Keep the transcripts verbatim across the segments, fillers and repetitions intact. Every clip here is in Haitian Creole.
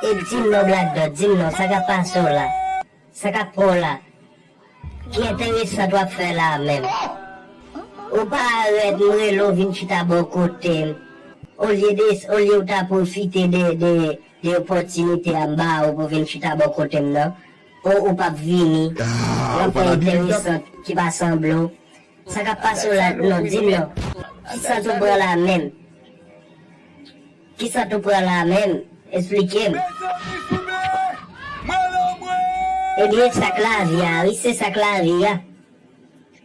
E di m non, Black Dot, di m non, sa k ap pase w la? Sa k ap pran w la? Ki enteresan w ap fè la menm? Ou parèt, m rele w vin chita bò kote m. Olye de, olye w ta pwofite de, de, de opòtinite a m ba ou pou vin chita bò kote m nan, ou, ou p ap vini. W ap fè enteresan ki pa sanble w. Sa k ap pase w la, non, di m non. Ki sant ou pran la menm? Ki sant ou pran la menm? Esplike m. Ebyen, sa k lavi a, wi, se sa k lavi a.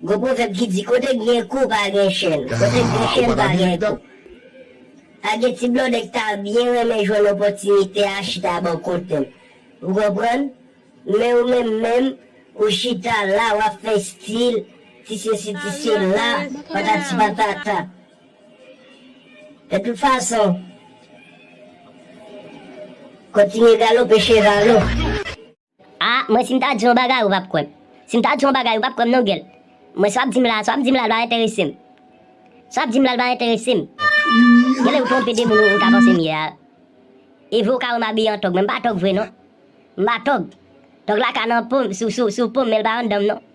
Gon pwovèb ki di, kote k gen kou, pa gen chèn. Kote k gen chèn, pa gen kou. A gen ti blòdè k ta byen renmen jwenn opòtinite a chita bò kote m. Ou konprann? Men ou menm menm, ou chita la, w ap fè stil, ti sesi, ti sela, patati patata. De tout fason, kontinye galope cheval ou. A, mwen si m ta di yon bagay, ou p ap kwè m. Si m ta di yon bagay, ou p ap kwè m non, gèl. Mwen sa w ap di m la, sa w ap di m la, l pa enterese m. Sa w ap di m la, l pa enterese m. Gèlè ou twonpe de moun ou, ou ta panse m ye a. E vre ou ka wè m abiye an tòg, men m pa tòg vre non. M pa tòg. Tòg la ka nan po m, sou, sou, sou po m, men l pa anndan m non.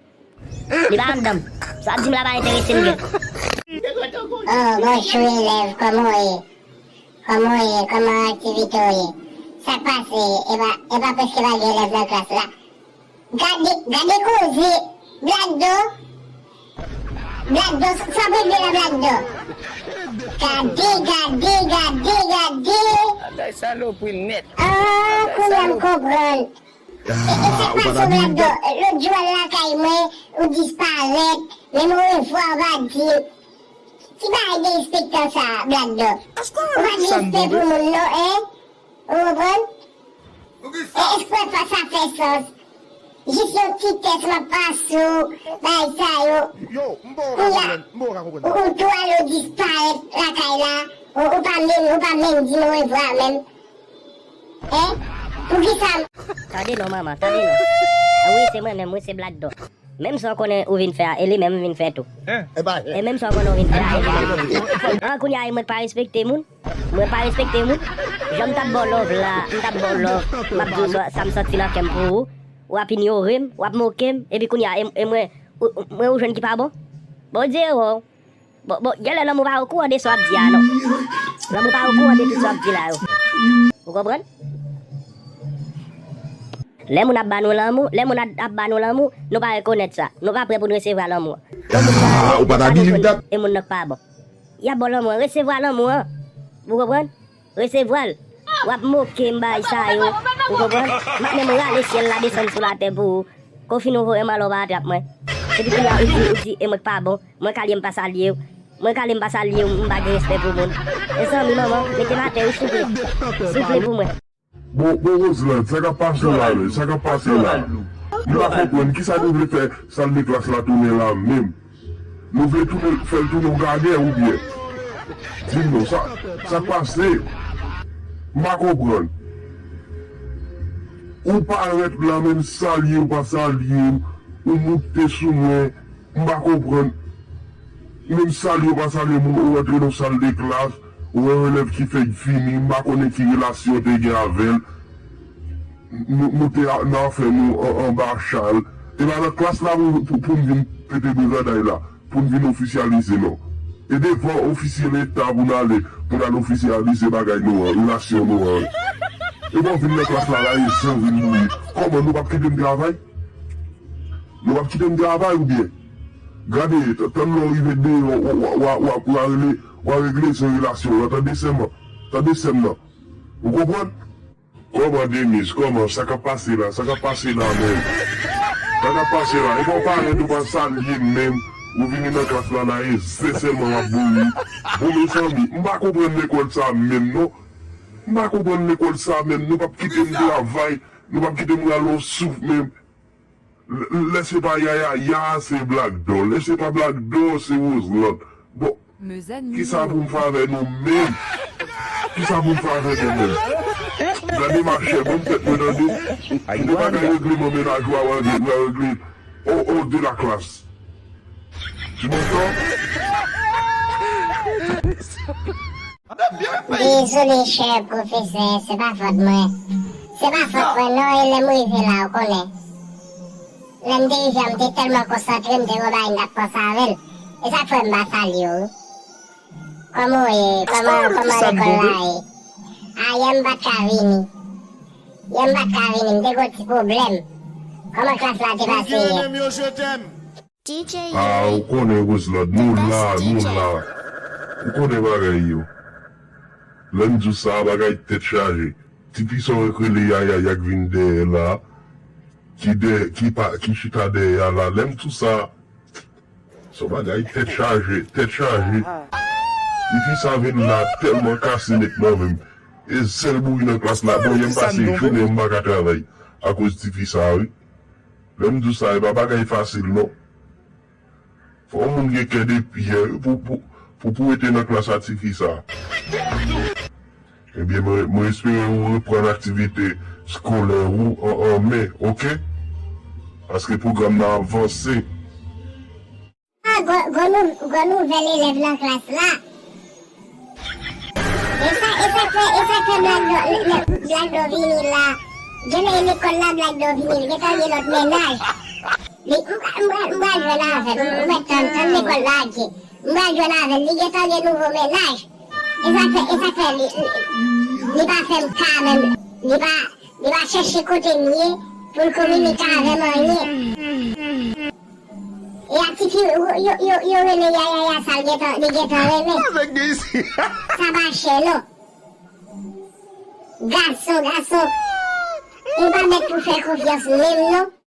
Li pa anndan m. Sa w ap di m la pa enterese m, gèl. Oh, bonjou elèv, kòman w ye? Kòman w ye? Kòman aktivite w ye? Sa k pase? E pa, e pa prèske pa gen elèv nan klas la? Gade, gade koze, Black Dot. Black Dot, sa w ap regle la, Black Dot? Gade, gade, gade, gade. Bagay salopri nèt. Ah, kounye a m konprann. E, e sa k pase, Black Dot? Lòt jou w al lakay mwen, ou disparèt, menm orevwa ou pa di m. Ki bagay derespektan sa, Black Dot? Ou pa gen respè pou moun non, en? Ou konprann? E, èske w wè sa fè sans? Jis yon ti tès m ap pase w, bagay sa yo. Kounye a, ou, ou tou ale w disparèt lakay la, ou, ou pa menm, ou pa menm di m orevwa menm. Hein? Poukisa m... Tande non, manman, tande non. Wi, se mwen menm, wi, se Black Dot. Menm sa w konnen ou vin fè a, e li menm vin fè tou. E menm sa w konnen ou vin fè a, e li menm vin fè. An, kounye a, e mwen k pa respekte moun? Mwen pa respekte moun? Jan m t ap ba w love la, m t ap ba w love, m ap di w sa, sa m santi nan kè m pou ou, w ap inyore m, w ap moke m, epi kounye a, e, e mwen, ou, ou, mwen ou jwenn ki pa bon? Bondye wè w. Bon, bon, genlè lanmou pa okouran de sa w ap di a, non. Lanmou pa okouran de tout sa w ap di la yo. Ou konprann? Lè moun ap ba nou lanmou, lè moun ap, ap ba nou lanmou, nou pa rekonèt sa. Nou pa prè pou n resevwa lanmou an. Lè moun nan ale, sa nou konn, e moun nan k pa bon. Y ap ba w lanmou an, resevwa lanmou an. Ou konprann? Resevwa l. W ap moke m bay sa yo. Ou konprann? M ap menm rale syèl la desann sou latè pou ou. Konfini w voye m anlè w pa atrap mwen. Epi kounye a ou di, ou di, e mwen k pa bon. Mwen k ale m pa salye w. Mwen k ale m pa salye w, m pa gen respè pou moun. Mezanmi, manman, mete m atè wi, souple. Souple pou mwen. Bon, bon, Roseland, sa k ap pase w la menm? Sa k ap pase w la? M pa konprann. Kisa nou vle fè sal de klas la tounen la menm? Nou vle tounen, fè l tounen yon gagè oubyen? Di m non, sa, sa k pase? M pa konprann. Ou parèt la, menm salye ou pa salye m, ou moute sou mwen, m pa konprann. Menm salye ou pa salye moun, ou rantre nan sal de klas, ou wè yon elèv ki fèk vini, m pa konnen ki relasyon w te gen avè l. Nou, nou te a, nan afè nou an, anba chal. E pa nan klas la pou, pou, pou n vin pete briganday la, pou n vin ofisyalize non. E devan ofisye leta pou n ale, pou n al ofisyalize bagay nou an, relasyon nou an. E bon, vin nan klas la, la, e san vin mouri. Kòman nou p ap kite m travay? Nou p ap kite m travay oubyen? Gade, t-, tann lè w rive deyò, w, w, w, w, w a regle, w a regle se relasyon w lan, tande sè m, tande sè m nan. Ou konprann? Kòman, Denis, kòman, sa k ap pase la, sa k ap pase la menm? Sa k ap pase la? E pa w parèt, ou pa salye m menm, ou vini nan klas la, la, e zen sèlman w ap voye. Bon, mezanmi, m pa konprann lekòl sa menm, non. M pa konprann lekòl sa menm, nou p ap kite m travay, nou p ap kite m rale yon souf menm. L-, lè se pa Yaya, ya se Black Dot. Lè se pa Black Dot, se Roseland. Bon, kisa pou m fè avè nou menm? Kisa pou m fè avè nou menm? Gade machè, ban m tèt mwen tande. Kite bagay regleman mennaj ou a, w a regle, w a regle. O, o, de la klas. Tu m'entends? Désolé, cher professeur, c'est pas faute mwen. Se pa fòt mwen non, e lè m rive la, ou konnen. Lè m te rive a, m te tèlman konsantre, m te gen yon bagay m t ap panse avè l. E sa k fè m pa salye w, wi. Kòman w ye? Kòman, kòman lekòl la ye? A, yè m pa t ka vini. Yè m pa t ka vini, m te gen yon ti pwoblèm. Kòman klas la te pase yè? Ah, ou konnen Roselande, nou la, nou la. Ou konnen bagay yo. Lè m di w sa, bagay tèt chaje. Ti fi sa w rele Yaya, y ak vin dèyè la, ki dèyè, ki pa, ki chita dèyè a la. Lè m di w sa, se yon bagay tèt chaje, tèt chaje. Ti fi sa vin la tèlman kase nèt nan men m. E sèl bouyi nan klas la. Bon, yè m pase jounen m pa ka travay akoz ti fi sa, wi. Lè m di w sa, e pa bagay fasil, non. Fò yon moun gen kè de pyè pou, pou, pou, pou rete nan klas a ti fi sa. Ebyen, mwen, mwen espere ou reprann aktivite skolè ou an, an men, oke? Paske pwogram nan ap vanse. Ah, gwo, gwo nou, gwo nouvèl elèv nan klas la. E sa, e sa k fè, e sa k fè Black Dog, lè, lè Black Dog vini la. Genlè e lekòl la Black Dog vini, li gentan gen lòt mennaj. Li, m pral, m pral, m pral jwenn avè l, m mèt tann, tann lekòl la ap di. M pral jwenn avè l, li gentan gen nouvo mennaj. E sa k fè, e sa k fè li, li, li pa fè m ka menm, li pa, li pa chèche kote m ye pou l kominike avè m anyen. E a ti fi yo, yo, yo, yo rele Yaya, Yaya sa l gentan, li gentan renmen. Sa pa chè non. Gason, gason, ou pa mèt pou fè konfyans menm non.